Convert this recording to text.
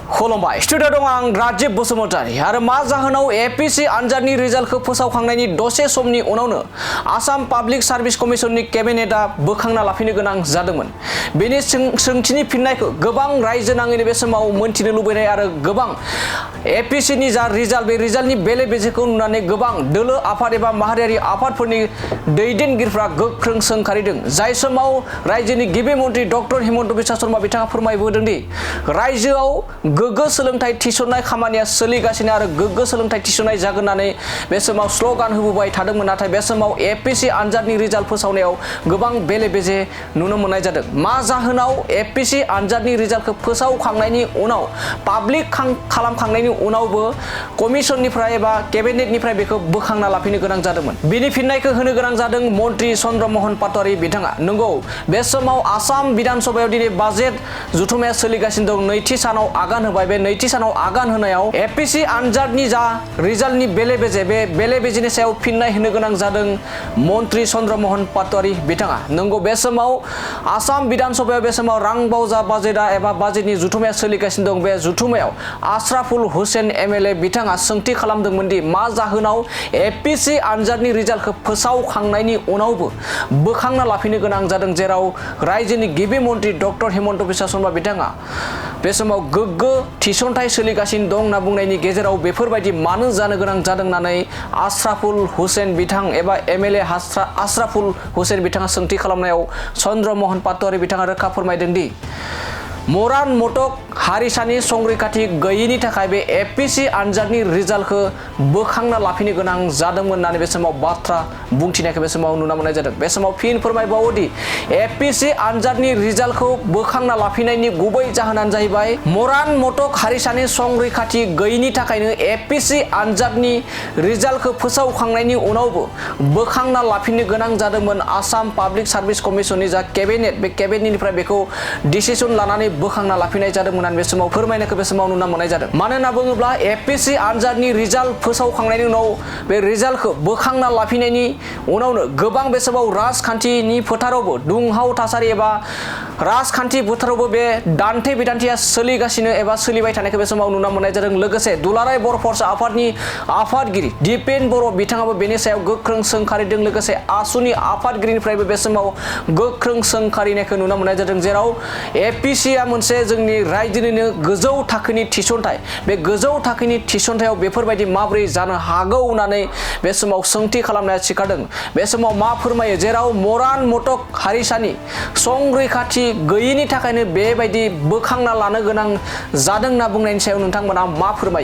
खुलुमबाय स्टुडिअ दं आं राजीब बसुमतारी आरो मा जाहोनाव एपीएससी आनजादनि रिजाल्टखौ फोसावखांनायनि दसे समनि उनावनो आसाम पाब्लिक सार्भिस कमिसननि केबिनेटआ बोखांना लाफिननो गोनां जादोंमोन। बेनि सोंथिनि फिननायखौ गोबां रायजो नाङैनो बे समाव मोनथिनो लुबैनाय आरो गोबां एपीएससीनि जा रिजाल्ट बे रिजाल्टनि बेले बेजेखौ नुनानै गोबां दोलो आफाद एबा माहारियारि आफादफोरनि दैदेनगिरिफ्रा गोख्रों सोंखारिदों। जाय समाव रायजोनि गिबि मन्त्रि डक्टर हिमन्त बिश्व शर्मा बिथाङा फोरमायबोदों दि रायजोआव गोग्गो सोलोंथाइ थिसननाय खामानिया सोलिगासिनो आरो गोग्गो सोलोंथाइ थिसननाय जागोन होननानै बे समाव स्ल'गान होबोबाय थादोंमोन। नाथाय बे समाव एपीएससी आनजादनि रिजाल्ट फोसावनायाव गोबां बेले बेजे नुनो मोननाय जादों। मा जाहोनाव एपीएससी आनजादनि रिजाल्टखौ फोसावखांनायनि उनाव पाब्लिक खालामखांनायनि उनावबो कमिसननिफ्राय एबा केबिनेटनिफ्राय बेखौ बोखांना लाफिननो गोनां जादोंमोन। बिनि फिननायखौ होनो गोनां जादों मन्त्रि चन्द्रमोहन पाटवारी बिथाङा। नंगौ, बे समाव आसाम विधान सभायाव दिनै बाजेट जथुमाया सोलिगासिनो दं। नैथि सानाव आगान होबाय। बे नैथि सानाव आगान होनायाव एपीएससी आनजादनि जा रिजाल्टनि बेले बेजे बे बेले बेजेनि सायाव फिननाय होनो गोनां जादों मन्त्रि चन्द्रमोहन पाटवारी बिथाङा। नंगौ, बे समाव आसाम विधान सभायाव बे समाव रांबावजा बाजेटआ एबा बाजेटनि जुथुमाया सोलिगासिनो दं। बे जुथुमायाव आशराफुल हुसैन एमएलए बिथाङा सोंथि खालामदोंमोन दि मा जाहोनाव एपीएससी आनजादनि रिजाल्टखौ फोसावखांनायनि उनावबो बोखांना लाफिननो गोनां जादों, जेराव रायजोनि गिबि मन्त्रि डक्टर हिमन्त बिश्व शर्मा बिथाङा बे समाव गोग्गो थिसनथाइ सोलिगासिनो दं होनना बुंनायनि गेजेराव बेफोरबायदि मानो जानो गोनां जादों होननानै आशराफुल हुसैन बिथां एबा एमएलए आशराफुल हुसैन बिथाङा सोंथि खालामनायाव चन्द्रमोहन पाटवारी बिथाङा रोखा फोरमायदों दि मरान मटक हारिसानि संरैखाथि गैयैनि थाखाय बे एपीएससी आनजादनि रिजाल्टखौ बोखांना लाफिननो गोनां जादोंमोन होननानै बे समाव बाथ्रा बुंथिनायखौ बे समाव नुनो मोननाय जादों। बे समाव फिन फोरमायबावो दि एपीएससी आनजादनि रिजाल्टखौ बोखांना लाफिननायनि गुबै जाहोनानो जाहैबाय मरान मटक हारिसानि संरैखाथि गैयैनि थाखायनो एपीएससी आनजादनि रिजाल्टखौ फोसावखांनायनि उनावबो बोखांना लाफिननो गोनां जादोंमोन। आसाम पाब्लिक सार्भिस कमिसननि जा केबिनेट बे केबिनेटनिफ्राय बेखौ डिसिसन लानानै बोखांना लाफिननाय जादोंमोन होननानै बे समाव फोरमायनायखौ बे समाव नुनो मोननाय जादों। मानो होनना बुङोब्ला एपीएससी आनजादनि रिजाल्ट फोसावखांनायनि उनाव बे रिजाल्टखौ बोखांना लाफिननायनि उनावनो गोबां बे समाव राजखान्थिनि फोथारावबो दुंहाव थासारि एबा राजखान्थि फोथारावबो बे दान्थे बिदान्थेया सोलिगासिनो एबा सोलिबाय थानायखौ बे समाव नुनो मोननाय जादों। लोगोसे दुलाराय बर' फरायसा आफादनि आफादगिरि दिपेन बर' बिथाङाबो बेनि सायाव गोख्रों सोंखारिदों। लोगोसे आसुनि आफादगिरिनिफ्रायबो बे समाव गोख्रों सोंखारिनायखौ नुनो मोननाय जादों, जेराव एपीएससीआ मोनसे जोंनि रायजोनिनो गोजौ थाखोनि थिसनथाइ। बे गोजौ थाखोनि थिसनथायाव बेफोरबायदि माबोरै जानो हागौ होननानै बे समाव सोंथि खालामनाया सिखारदों। बे समाव मा फोरमायो, जेराव मरान मटक हारिसानि संरैखाथि गैयैनि थाखायनो बेबायदि बोखांना लानो गोनां जादों होनना बुंनायनि सायाव नोंथांमोना मा फोरमायो?